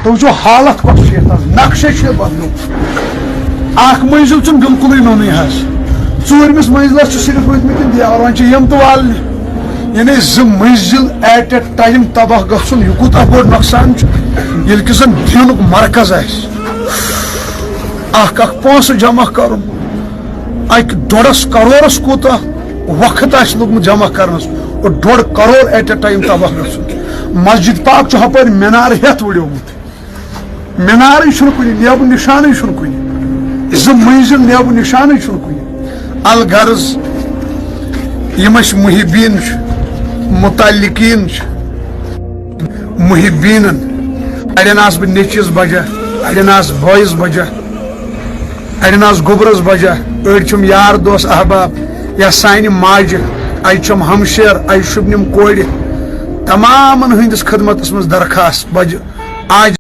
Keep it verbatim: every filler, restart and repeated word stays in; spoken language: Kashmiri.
تُہۍ وٕچھِو حالت کۄس چھِ یَتھ حظ، نقشے چھُ یَتھ بدلیومُت۔ اکھ منزل چھُنہٕ بِلکُلٕے نوٚنُے حظ۔ ژوٗرمِس منزلس چھِ صرف وٲتمٕتۍ تِم دیوار، وۄنۍ چھِ یِم تہِ والنہِ۔ یعنی زٕ منزل at a time تباہ گژھُن، یہِ کوٗتاہ بوٚڑ نۄقصان چھُ، ییٚلہِ کہِ زن دینُک مرکز آسہِ۔ اکھ اکھ پونسہٕ جمع کرُن، اکہِ ڈۄڈس کرورس کوٗتاہ وقت آسہِ لوٚگمُت جمع کرنس، اور ڈۄڈ کرور at a time تباہ گژھُن۔ مسجد پاک چھُ ہپٲرۍ مینار ہیتھ وُڑیومُت۔ مینارٕے چھُنہٕ کُنہِ، نیبہٕ نِشانٕے چھُنہٕ کُنہِ۔ زٕ مٔنزِل نیبہٕ نِشانٕے چھُنہٕ کُنہِ۔ الغرض، یِم اَسہِ محبین چھِ، متعلقین چھِ، محبینن، اَڑٮ۪ن آسہٕ بہٕ نیٚچوِس بجا، اَڑٮ۪ن آسہٕ بٲیِس بجا، اَڑٮ۪ن آسہٕ گوٚبرس بجا، أڑۍ چھِم یار دوس احباب یا سانہِ ماجہِ، اَجہِ چھِم ہمشیر، اَجہِ شُبنِم کورِ، تمامن ہٕنٛدِس خدمتس منٛز درخواست بجہِ۔ آج